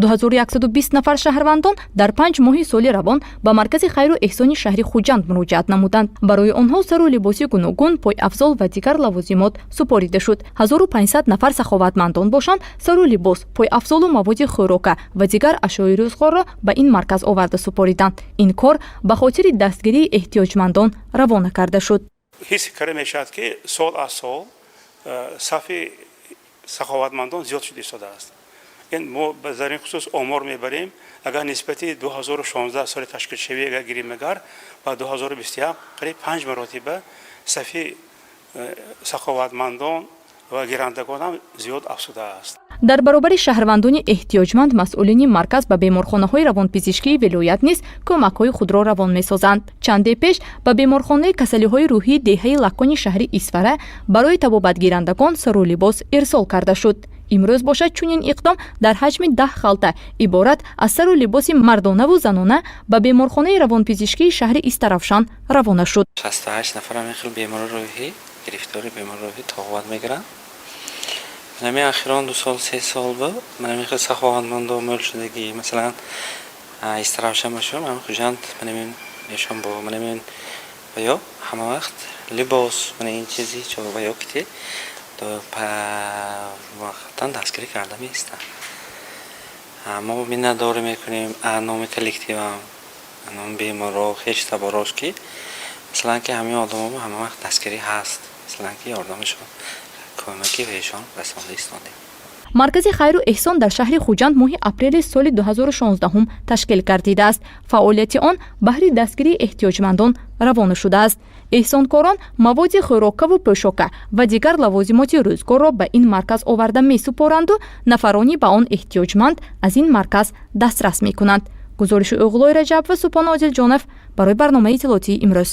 2120 нафар шаҳрвандон дар 5 моҳи соли равон ба маркази хайру эҳсони шаҳри Хуҷанд муроҷиат намуданд. Барои онҳо сару либоси гуногун, пойафзол ва дигар лавозимот супорида шуд. 1500 нафар саховатмандон бошанд, сару либос, пойафзолу маводи хӯрока ва дигар ашёи рӯзғорро ба ин марказ оварда супориданд. Ин кор ба хотири дастгирии эҳтиёҷмандон равона карда шуд. Ҳис карда мешавад, ки сол аз сол сафи саховатмандон зиёд шуда истодааст. Ин мо дар ин хусус омор мебарем. Агар нисбати 2016, соли ташкилшавӣ, агар гирем, агар ба 2021, қариб панҷ маротиба сафи саховатмандон ва гирандагон ҳам зиёд афзудааст. Дар баробари шаҳрвандони эҳтиёҷманд, масъулини марказ ба беморхонаҳои равонпизишкии вилоят низ кӯмакҳои худро равон месозанд. Чанде пеш ба беморхонаи касалиҳои рӯҳии деҳаи Лаккони шаҳри Исфара барои табобатгирандагон сару либос ирсол карда шуд. Имрӯз бошад, чунин иқдом дар ҳаҷми 10 халта, иборат аз сару либоси мардонаву занона, ба беморхонаи равонпизишкии шаҳри Истаравшан равона шуд. 68 нафар ҳамин хел бемори рӯҳӣ, гирифтори бемори рӯҳӣ табобат мегиранд. Манами ахирон 2 сол, 3 сол бу манами хел саховатмандо мӯл шудагӣ. Масалан, Истаравшан бошам, ҳами Хуҷанд, манамин эшон бо манамин ва ё ҳама вақт либос, мана ин чизи ва ё кити вақтан дастгирӣ карда меистанд. Мо миннатдорӣ мекунем номи коллективам, номи беморро, хешу таборош, ки масалан, ки ҳамин одамо ҳама вақт дастгирӣ ҳаст, масалан, ки ёрдамашон, кӯмаки вешон расонда истодем. Маркази хайру эҳсон дар шаҳри Хуҷанд моҳи апрели соли 2016 ташкил гардидааст. Фаъолияти он баҳри дастгирии эҳтиёҷмандон равона шудааст. Эҳсонкорон маводи хӯрокаву пӯшока ва дигар лавозимоти рӯзгорро ба ин марказ оварда месупоранду нафарони ба он эҳтиёҷманд аз ин марказ дастрас мекунанд. Гузориши Оғлои Раҷаб ва Супон Одилҷонов барои барномаи иттилоотии «Имрӯз».